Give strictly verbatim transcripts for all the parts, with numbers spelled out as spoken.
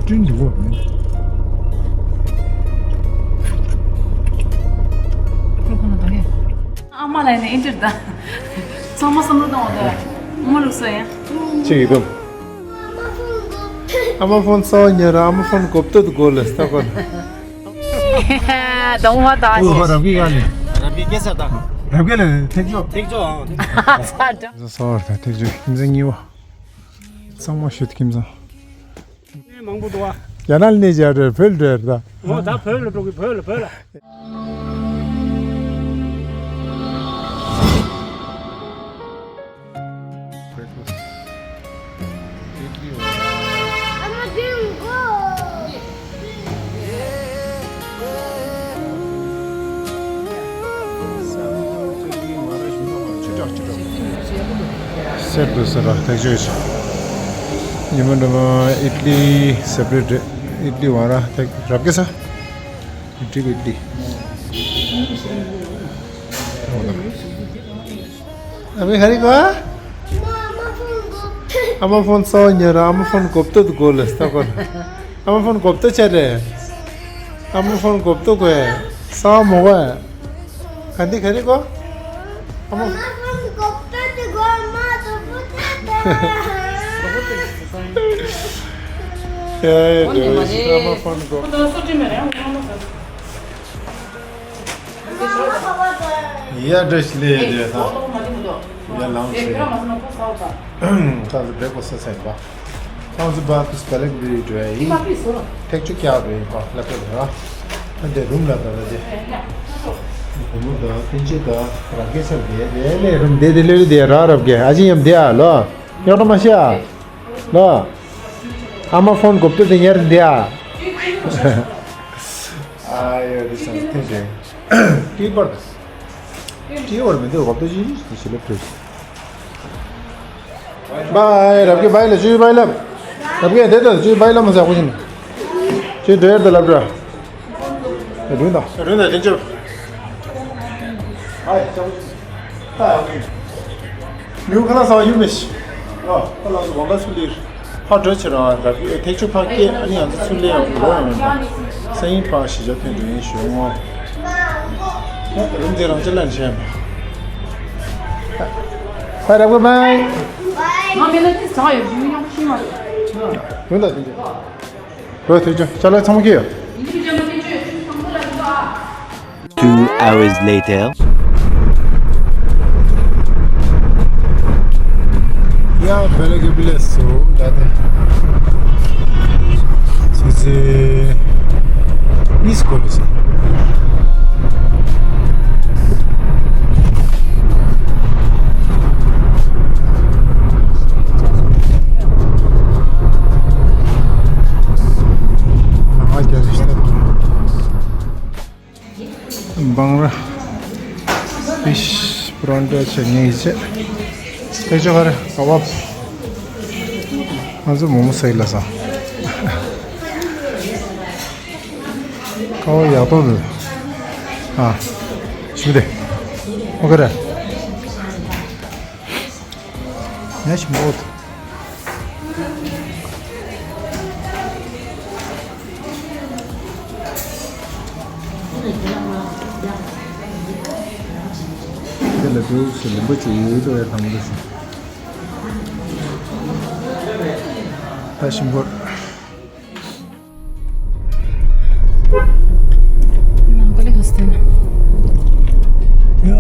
ཅུན་འདུག་གོ་མིན། ཨ་མ་ལ་ནི་ཨིན་ཏིར་ད། ཚང་མ་བསམ་བློ་གཏོང་བ་ད། ཨ་མ་ལུགས་སོ་ཡ། ཅིག་ཡིན་དུམ། ཨ་མ་ཕོན་ས་ཉེ་ར་ཨ་མ་ཕོན་གོབ་ཏོ་དུ་གོ་ལ་སྟ་གོ་ན། དང་བ་ད་ཨོ་ཧོ་རབ་གི་ག་ནི། རབ་གི་སྐད་ཆ་ད། རབ་གི་ལ་ཐེག་ཆོ། ཐེག་ཆོ་ཨང་། ས་བར་ད་ཐེག་ཆོ་ཁྱིམ་ཚང་གཉིས་བ། ཚང་མ་ཤུད་ཁྱིམ་ཚང་། མང་པོ་འདུག་བ། རྒྱ་ནག་ནས་བརྒྱབ་རེད། བོད་འགྲོ་ཡ་རེད་ད། འོ་ད་བོད་ལ་འགྲོ་གི། བོད་ལ་བོད་ལ། སེར་དུ་སེར་ར་ཐག་ཆོད་ཆེ། ཉི་མ་འདྲ་མ་ཨིད་ལི་སེ་པ་རེཊ་རེད། ཨིད་ལི་བང་ར་ཐག་རབ་གེ་ས། ཨིད་ལི་ཨིད་ལི། ཨ་མི་ཁ་རི་གོ། ཨ་མ་ཕོན་གོབ་ཏོ་ཉེ་ར་ཨ་མ་ཕོན་གོབ་ཏོ་དུ་གོ་ལ་སྟ་གོ་ན། ཨ་མ་ཕོན་གོབ་ཏོ་ཆ་རེད། ཨ་མ་ཕོན་གོབ་ཏོ་གོ་ས་མོ་གོ། ག་འདི་ག་རེ་གོ། ཨ་མ་ཕོན་གོབ་ཏོ་དུ་གོ་མ་དུ་པོ་ཏེ་ཏ། ཨེ་ཨ་མ་ཕོན་གོབ། ཡ་འདྲ་ཞིག་ལས་ཡ་རེད་ད། ཡ་ལངས་ཤིག་ཁ་ཚ་བེ་གོ་ས་ཚ་ཡིན་པ། ཁ་ཚ་བ་ཏུ་སྤེ་ལེག་བི་འགྲོ་ཡ་ཡིན། ཐེག་ཆུ་ཀྱག་འགྲོ་ཡིན་པ་ལབ་པ་རེད། ད་དེ་རུམ་ལ་ད་ད་དེ། རུམ་ད་ཏིན་ཅི་ད་རབ་གེ་ཆར་དེ་དེ་ལས་རུམ་དེ་དེ་ལས་རུ་དེ་ར་རབ་གེ་ཨ་ཅི་ཡམ་དེ་ཨ་ལོ། ཡོག་ཏོ་མ་ཤི་ཨ། ལོ། ཨ་མ་ཕོན་གོབ་ཏོ་དེ་ཉར་དེ་ཨ། ཨ་ཡོ་དེ་སང་ཐེན་དེ། ཏི་པར། ཏི་པར་མི་འདུག་གོབ་ཏོ་ཅི་ཞིག་ཞིག་ལབ་ཐུབ། བའི་རབ་ཀྱི་བའི་ལ་ཅུའི་བའི་ལབ། རབ་ཀྱི་དེ་ལྟར་ཅུའི་བའི་ལབ་མ་ཟ་ཁུ་ཞིན། ཅུའི་འདྲེར་དུ་ལབ་འགྲོ། རུང་དང་། རུང་དང་དེ་ཅོ། ཨའི་ཅོ། ཨ་ཡ་ཀི། ལིའུ་ཁ་ལག་ཟ་བ་ཡུ་མེ་ཤི། ཨ་ཁ་ལག་ཟ་བ་ལ་སུ་ལིར། ཕར་འགྲོ་ཕྱིར་ར་རབ་ཀྱི་ཐེག་ཆུ་ཕར་སྐྱེལ། ཨ་ནི་ང་ཚོ་ཚུར་སླེབས་འགྲོ་ཡང་མིན་པ། སང་ཉིན་ཕར་གཞིས་ཆགས་ཐོན་འགྲོ་ཡིན་ཞུ་ངོ་། རུམ་དེ་རང་ཅི་ལ་འཆམ། ཧའི་རབ་གི་བའི། ང་མེད་ན་དེ་ཟ་ཡོད་རྒྱུ་ཡང་ཤེས་མ་རེད། རུང་དང་དེ་འདྲ། བོད་ཐེག་ཆུ་ཅ་ལག་ཚང་མ་ཁྱེར་ཡོད། Two hours later. ཡ་བེ་ལ་གི་བི་ལེ་སུ་ད་དེ། སི་སི་ཨིས་ཀོ་ལི་སི། ཨ་རྒྱ་རིགས་ལྟ་བུ། བང་ར། ཕིཤ་པོ་རོན་ཊ་ཆ་ངེས་བྱས། ཐེག་ཆུ་ཧ་རེ་ཀ་བབ། ང་ཚོ་མོ་མོ་སེག་ལ་ས། ཀ་བབ་ཡག་པོ་འདུག་ཨ། ཞུ་དེ། ཨོ་ཁེ་རེད། ཉ་ཞིམ་པོ་འདུག་དེ་ལ་དུས་སུ་ལུང་པ་ཅིག་ཡོད་དོ་ཡ་དང་དུ་ཞིག་ད་ཞིམ་པོ། ཡ་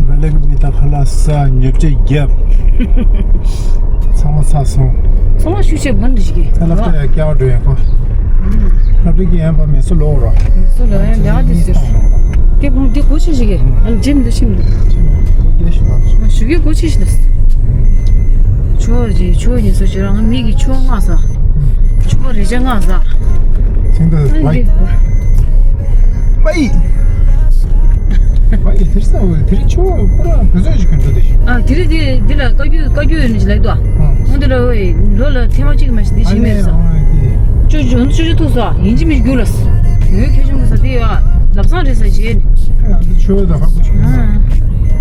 བེ་ལེག་མི་ད་ཕ་ལ་ས་ཉོ་ཆ་རྒྱབ། ཚང་མ་ཚར་སོང་། ཚང་མ་ཤུགས་ཆེ་མ་འདྲི་ཞིག་གི་ད་ལབ་ཏེ་ཡ་སྐྱ་བ་འགྲོ་ཡ་ཁོ། ལབ་ཏེ་གི་ཡན་པ་མེ་སོ་ལོག་རོ། སོ་ལོག་ཡ་ལ་དེ་ཟེར། དེ་བུ་དེ་སྒོ་ཕྱེ་ཞིག་གི་ཨ་ལ་ཇིམ་དུ་ཕྱིན་འདུག་ཞུ་གི་སྒོ་ཕྱེ་ཞིག་ལ། ཆུ་བོ་ཅི་ཆུ་བོ་ཉི་ཚོ་ཅི་རང་མི་གི་ཆུ་བོ་ང་ས། ཆུ་བོ་རི་ཅ་ང་ས། ཚིང་དུ་ཨ་བའི། ནི་བའི། བའི་དེར་ས་བའི་དེར་ཆུ་བོ་པུ་ར་བུ་ཚོད་ཅིག་གོན་འགྲོ་དེ་ཤི། ཨ་དེ་རི་དེ་འདི་ལ་བཀའ་བརྒྱུད་བཀའ་བརྒྱུད་ནི་ལ་དུ་ཨ། ཨ་འདི་ལ་བའི་ལོ་ལ་ཐེངས་མ་གཅིག་མ་ཞིག་འདི་ཞིག་མེད་ས། ཨ་ནི་ཨ་ནི་ཅུ་ཅུ་ཅུ་ཅུ་ཐུག་ས་ཡིན་གཅིག་མི་རྒྱུ་ལ། ཡོད་ཁྱོད་ཆུང་ས་དེ་ཡ་ལབ་སང་རེད་ས་བྱས་ནི། ཁྱོད་ད་ཧ་གོ་ཆུང་ས།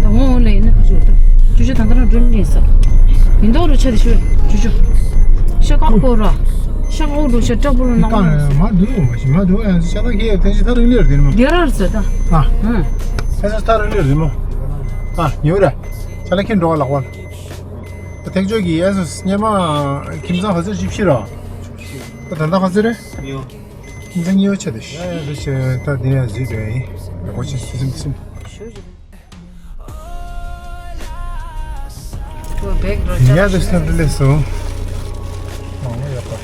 ད་འོང་ལ་ཡིན་ན་ཁ་ཆུ་ད། ཅུ་ཅུ་ད་ད་རང་སྒྲོན་ནས་ས། ཡིན་མདོག་རུ་ཆ་དེ་ཆུ་ཅུ་ཅུ། ཤ་ཁག་པོ་ར། ཤག་འོག་འགྲོ་ཤག་སྐྲག་པོ་ལ་ནང་ལ། མ་འདུག་མ་ཤི་མ་འདུག་ཨ་ཤ་ལ་ཁེ་ཐེ་ཤི་ཐ་རིང་ལེར་དེ་མོ། དེ་རར་ཟེར་ད། ཨ། ཧུམ། ཐེ་ཤི་ཐ་རིང་ལེར་དེ་མོ། ཨ་ཉེ་བོ་ར། ཤ་ལ་ཁེ་འགྲོ་བ་ལག་པ། ཐེག་ཆོས་ཀྱི་ཨེ་སོ་སྙེ་མ་ཁྱིམ་ཚང་ཧ་ཚོད་ཅི་ཕྱི་ར། ད་ད་ལྟ་ཧ་ཚོད་རེད། ཉོ། ཁྱིམ་ཚང་ཉེ་བོ་ཆེ་དེ་ཤི། ཡ་ཡ་དེ་ཆེ་ད་དེ་ཡ་ཟིག་རེད། ཡ་གོ་ཆེ་སིམ་སིམ། ཡ་དེ་སྟབས་བདེ་ལེགས་སོ། མང་བོ་ཡོད་པ།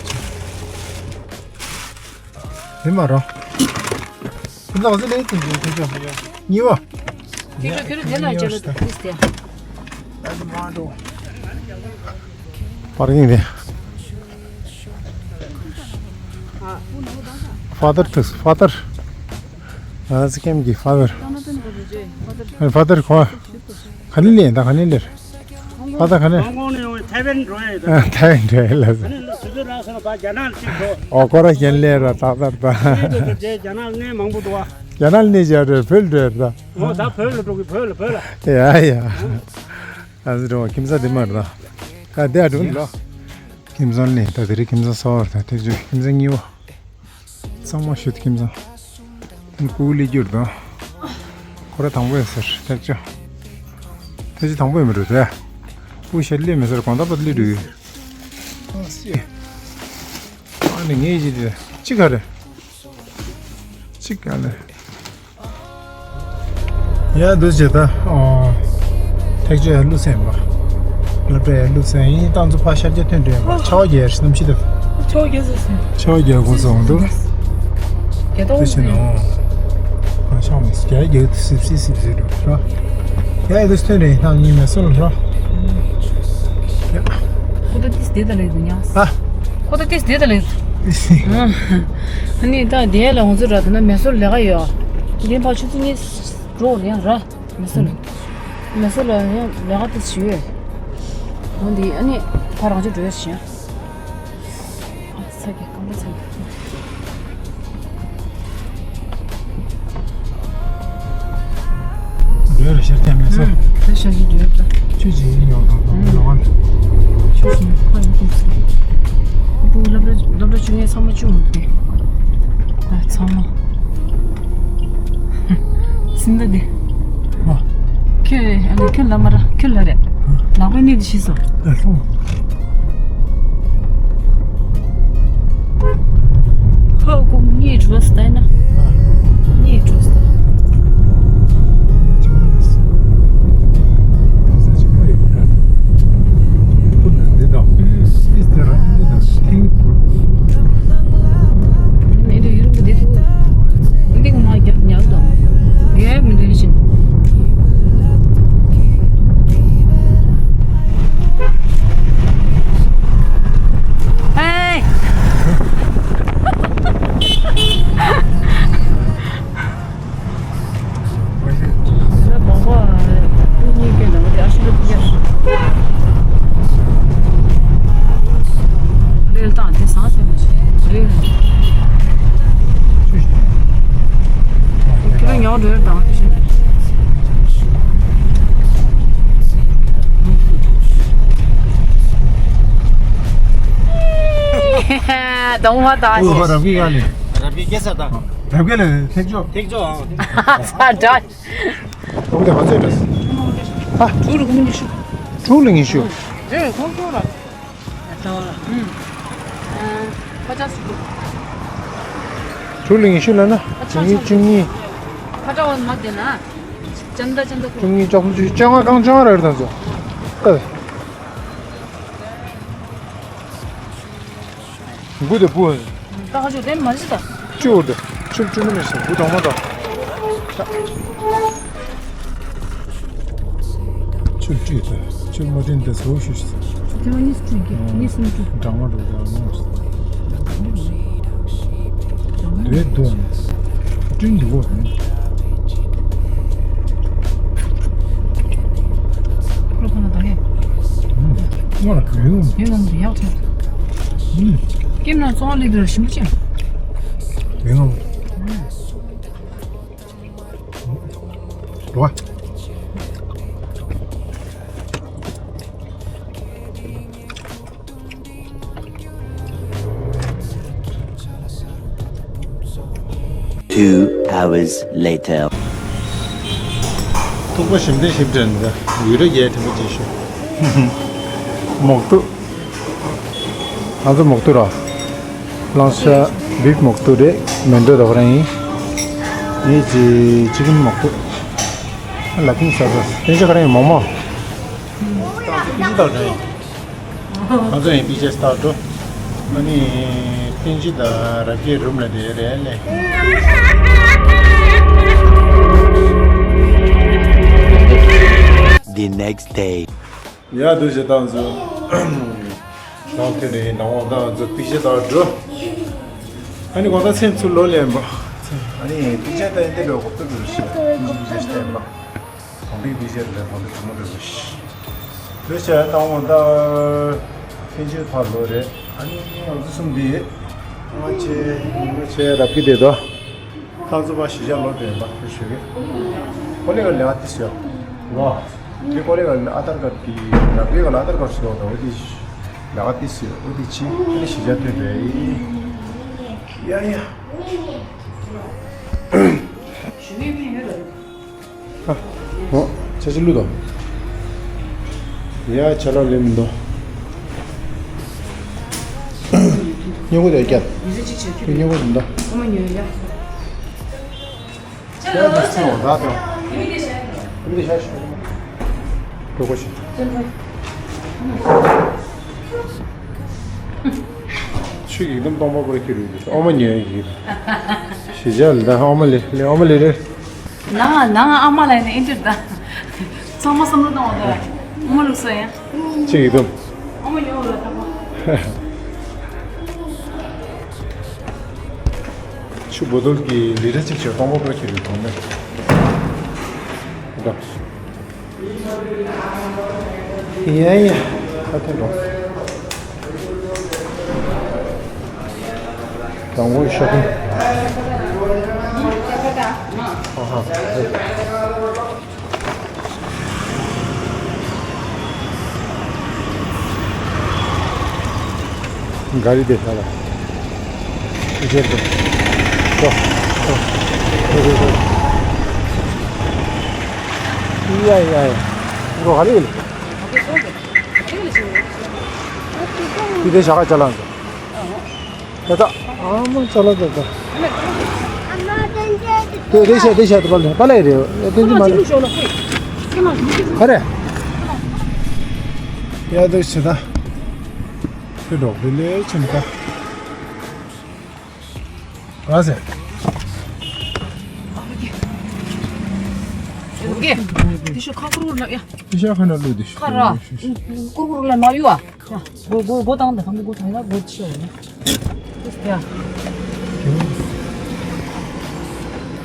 དེ་མ་རོ། དེ་ལག་ཟི་ལེ་དེ་དེ་དེ་ཅོ། གཉིས་པ། དེ་ལ་དེ་ལ་དེ་ལ་ཅོ་ལ་དེ་དེ། པར་ཀིང་དེ། ཕ་དར་ཐུག་ཕ་དར། ཨ་ཙི་ཀེམ་གི་ཕ་དར། ཕ་དར་ཁོ། ག་ནས་ལེན་ད་ག་ནས་ལེར། ཨ་ད་ག་ནས། ཧོང་ཀོང་ནས་ཡོང་བའི་ཐའེ་ཝན་འགྲོ་ཡ་ཡོད་ད། ཨ་ཐའེ་ཝན་འགྲོ་ཡ་ལ་ཟེར། ཨ་ནི་ལོ་སུ་ཚོད་རག་སོང་ན་ཕ་རྒྱ་ནག་ལ་ཅིག་འགྲོ། ཨོ་ཀོ་ར་ཞན་ལེ་ར་ཏག་ཏག་ད། ཨ་ནི་ལོ་རྒྱ་རྒྱ་ནག་གནས་མང་པོ་འདུག་བ། རྒྱ་ནག་ལ་གནས་བཞག་རེད་བོད་ལ་འགྲོ་ཡ་ད། ཨོ་ད་བོད་ལ་འགྲོ་གི་བོད་ལ་བོད་ལ། ཡ་ཡ། ཨ་ཟེར་བ་ཁྱིམ་ཚང་འདི་མ་རེད་ད། ད་འདི་ཨ་འགྲོ་ནི་ལོ། ཁྱིམ་ཚང་ལེན་ད་དེ་རིང་ཁྱིམ་ཚང་གསར་བ་རེད་ད་ཐེག་ཆོས་ཁྱིམ་ཚང་གཉིས་པ། གཙང་མ་ཞུ་ཁྱིམ་ཚང་། ཀུ་ལི་རྒྱུར་དང་། ཁོ་ར་དང་པོ་ཡོད་ཟེར་ཐེག་ཆོས། ཐེག་ཆོས་དང་པོ་ཡོད་མི་རུ་རེད། ཀུ་ཤ་ལི་མི་ཟེར་གོང་ད་པ་ལི་རུ། ཨ་སི། ཨ་ནི་ངེད་ཀྱི་དེ་ཅི་ག་རེད། ཅི་ག་ལེ། ཡ་འདུ་བྱེད་ད། ཨོ། ཐེག་ཆོས་ཡ་ལུ་སེམས་པ། སློབ་གྲྭ་ཡ་ལུ་སེམས་ཡིན་ཏང་ཚོ་ཕ་ཤར་རྒྱ་ཐོན་འདྲེན་པ་ཆའོ་རྒྱལ་རྣམ་ཤེས་ད། ཆའོ་རྒྱལ་ཟེར་སེམས། ཆའོ་རྒྱལ་གོ་སོང་འདུག་རྒྱ་ཏོ་ཟེར་ནོ། ཨ་ཤང་མི་རྒྱ་རྒྱ་སིབ་སིབ་སིབ་སིབ་རོ། ཡ་ཡ་འདུ་ཐོན་འདྲེན་ཐང་ཉིན་མེད་སོང་རོ། ཡ། ཁོ་ད་ཏིས་དེ་ད་ལེ་དུ་ཉ། ཨ། ཁོ་ད་ཏིས་དེ་ད་ལེ་དུ། ཨ་ནི་ད་དེ་ལ་ང་ཚོ་ར་དུ་ན་མེ་སོར་ལས་ཀ་ཡོད། དེ་ཕ་ཆུ་ཚོད་གཉིས། འགྲོ་ལེན་ར། མི་སེར། མི་སེར་ལ་ཡང་ལས་ཀ་དེ་ཞུ་ཡོད། འོ་འདི་ཨ་ནི་ཕ་རང་ཅག་འགྲོ་ཡ་ཞིང་། ཨ་ཚ་གི་རྐང་པ་ཚ་གི། འགྲོ་ཡ་ར་ཤར་ཀྱང་མི་སེར། ད་ཤར་གྱི་འགྲོ་ཡ་ད། ཆུ་ཅི་ཡིན་ཡོང་དང་དང་ཡོང་བ། ཆུ་ཞིང་ཁ་ཡོང་ཐུབ་སི། བུ་སློབ་གྲྭ་སློབ་གྲྭ་ཆུང་ངའི་ཚང་མ་བཅུག་འོང་དེ། ཨ་ཚང་མ། སིན་ད་དེ། ཨ། ཁྱོད་ཨ་ནི་ཁྱོད་ལ་མ་ར་ཁྱོད་ལ་རེད། ལག་པའི་གནས་དེ་ཤི་སོང་། ཨ་ལྷུང་། ཧོ་ཀོ་མི་གཉིད་འགྲོ་སི་ད་ན། གཉིད་འགྲོ་སི་ད། ཨ་ནི་དེ་ཡུལ་གི་དེ་ཐུག་འདི་ག་མ་རྒྱབ་ཉག་དང་། ཡས་མི་འདུག་ཕྱིན། ཧེ། གདོང་བ་དང་། ཨོ་ཧོ་རབ་གི་ཡ་ལེ། རབ་གི་སྐད་ཆ་དང་། རབ་གི་ལེ་ཐེག་ཆོས། ཐེག་ཆོས་ཨང་། ས་འདྲ། ཨོ་དེ་ཧ་ཚོད་འདྲ། ཧ། དྲུག་ལ་ཉི་ཤུ། དྲུག་ལ་ཉི་ཤུ། རེད་ཁོང་ཁྱོད་ལ། ད་བ་ལ། ཨུམ། ཨ་ཁ་ཆ་སུ། དྲུག་ལ་ཉི་ཤུ་ལ་ན། བཅུ་གཉིས་བཅུ་གཉིས། ཁ་ཆ་བ་མ་དེ་ན། ཅན་ད་ཅན་ད་ཁོ། བཅུ་གཉིས་བཅུ་གསུམ་བཅོ་ལྔ་གང་བཅོ་ལྔ་རེད་ད་ཚོ། ཨ། དགུ་དེ་བུ། ད་ཁ་ཆུ་དེ་མ་ཟི་ད། བཅུ་དེ། བཅུ་བཅུ་མི་ནས་བུ་དང་མ་ད། བཅུ་བཅུ་ད། བཅུ་མ་དྲན་དེ་ཟོ་ཤུ་ཤུ། དེ་མ་གཉིས་བཅུ་གི་གཉིས་སུམ་བཅུ། གྲང་མ་འགྲོ་དེ་ཨ་མོ། དེ་དོན། བསྐྲུན་འདུག་གོ། ཁོ་ཁོ་ན་ད་ཧེ། ཨུམ། ང་ལ་གུས་ཡོང་། ཡོང་ཡོང་ཡག་ཐོག་ཨུམ། ཀེམ་ན་ཙོང་ལི་དུ་ཞིམ་པོ་ཅན། ཡོང་། རོ། Two hours later. ཐུག་པ་ཞིམ་དྲན་ཞིམ་དྲན་འདི་ཡུ་རེ་རྒྱལ་དྲན་པ་ཅིག་ཤོག་མོག་ཐུག་ང་ཚོ་མོག་ཐུག་ར། ལང་ཤ་བིབ་མོག་ཐུག་རེད། མེན་ཏོ་དོ་ཁ་རང་ཡིན། ངས་ཅི་ཅི་ཀིན་མོག་ཐུག་ལ་ཏིང་ས་ས་ཏིང་ཤ་ཁ་རང་ཡིན་མོག་མོག་ཏིང་ཤ་དང་འདྲ་ཡིན། ང་ཚོ་ཡིན་པི་ཅེ་སི་སྟག་འགྲོ། ཨ་ནི་ཏིང་ཤ་དང་རབ་རྒྱས་རུམ་ལ་བསྡད་རེད་ལེ། The next day. ཡ་འདུག་བྱས་ཏང་ཚོ། ཏང་ཁྱོད་ནས་ནང་འོང་ཏང་ཚོ་པི་ཅེ་ཏང་འགྲོ། ཨ་ནི་གོང་ཏང་སེམས་ཚུར་ལོ་ལེན་པ། ཨ་ནི་པི་ཅེ་ཏང་འདི་ལོ་གོ་ཏུ་འགྲོ་ཤི། པི་ཅེ་ཏང་པ། གོང་པི་པི་ཅེ་ལ་གོང་པི་གོང་མོ་འགྲོ་ཤི། འདུག་བྱས་ཏང་འོང་ཏང་། ཕན་ཆད་ཕར་ལོ་རེད། ཨ་ནི་ང་ཚོ་གསུམ་འདི། ང་ཆེ་ང་ཆེ་རབ་ཀྱི་བསྡད་དོ། ཁང་ཚོ་པ་གཞིས་ཆགས་ལོ་དེ་འབའ་ཁུ་ཞུ་གི། ཀོ་ལེ་ག་ལ་ཏི་སི་ཡོད། ལོ། དེ་ཀོ་ལེ་ག་ལ་ཨ་དར་ཀར་དེ་ལ་པེ་ག་ལ་ཨ་དར་ཀར་སུ་ལོ་དོ་དེ། ལ་ཏི་སི་ཡོད་དེ་ཅི་ཨ་ནི་གཞིས་ཆགས་ཐོན་པའི། ཡ་ཡ། ཞུ་ཡི་མི་ཡོད་ལ། ཨ། འོ། ཆ་ཆི་ལུ་དོ། ཡ་ཆ་ལ་ལེམ་དོ། ཉོ་གོ་དེ་ཀྱ། ཡི་ཟི་ཅི་ཆེ་ཁྱོད་ཉོ་གོ་དེ་འདོ། ཨོ་མ་ཉོ་ཡ། ཆ་ལ་ལོ་ཆ་ལ་ལོ་ཆ་ལ་ལོ་ཆ་ལ་ལོ་ཆ་ལ་ལོ། ཆུ་ཡིག་དམ་སྟོང་པ་པར་ཁྱེར་ཡོད་ཨོ་མ་ཉོས་ཡིན། ཞེ་ཅག་ལ་ཨོ་མ་ལེ་ལེ་ཨོ་མ་ལེ་རེ། ནང་ནང་ཨ་མ་ལ་ནི་ཨིན་དྲི་ད། ཚང་མ་བསམ་བློ་བཏང་བ་ད། ཨོ་མ་ལུགས་སོ་ཡང་། ཆུ་ཡིག་དམ། ཨོ་མ་ཉོ་བ་ལ་ཐག་པ། ཆུ་བོ་དོལ་གྱི་ལི་རེ་གཅིག་བྱས་སྟོང་པ་པར་ཁྱེར་ཡོད་དོ་ནི། ཡ་ཡ། ཨ་ཐུང་འགྲོ། དང་པོ་ཤོག་ཁུངས། ཨ་ཧ། ག་རེ་དེ་ཧ་ལ། ཨི་ཅེར་དེ། ཏོ། ཏོ། ཏོ་ཏོ་ཏོ། ཡ་ཡ་ཡ། འགྲོ་ག་རེ་ཡིན། འདི་དེ་ཞག་ཁ་ཅ་ལག་འདུག་ད་ད་ཨ་མ་ཅ་ལག་ད་ད། དེ་རེ་ཤ་དེ་ཤ་དེ་པ་ལེ་པ་ལེ་རེ་དེ་འདི་མ་ལེ། ཁ་རེ། ཡ་དེ་ཤ་ད། དེ་འགྲོ་དེ་ལེ་ཆེན་ད། ག་ཟེ། ཨོ་ཀེ། ཨོ་ཀེ། དེ་ཤ་ཁ་ཁུར་ལ་ཡ། དེ་ཤ་ཁ་ན་ལུ་དེ་ཤ། ཁ་ར། ཁུར་ཁུར་ལ་མ་ཡུ་ཨ། སྒོ་སྒོ་སྒོ་བཏང་དང་སྒོ་བཏང་ན་སྒོ་ཕྱེ་བ་ཡིན།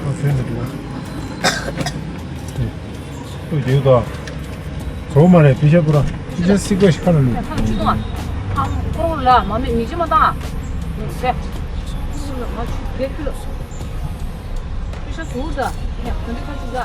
ཨོ་ཕན་ཟེར་འདུག་ཨ། ཨོ་རྒྱུག་དང་། གྲོགས་མ་རེད་པི་ཤ་པུ་ར། པི་ཤ་སིག་པ་ཞིག་ཁ་ལ་ལུས། ཁ་ཆུ་དང་། ཁ་ཁོ་ལ་མ་མེད་མི་ཅི་མ་བཏང་། ཟེ། ཁོ་ལ་མ་ཆུ་བེ་ཁུ་ལ། པི་ཤ་ཟུར་ད། ཡ་ག་འདི་ཁ་ཆུ་ད།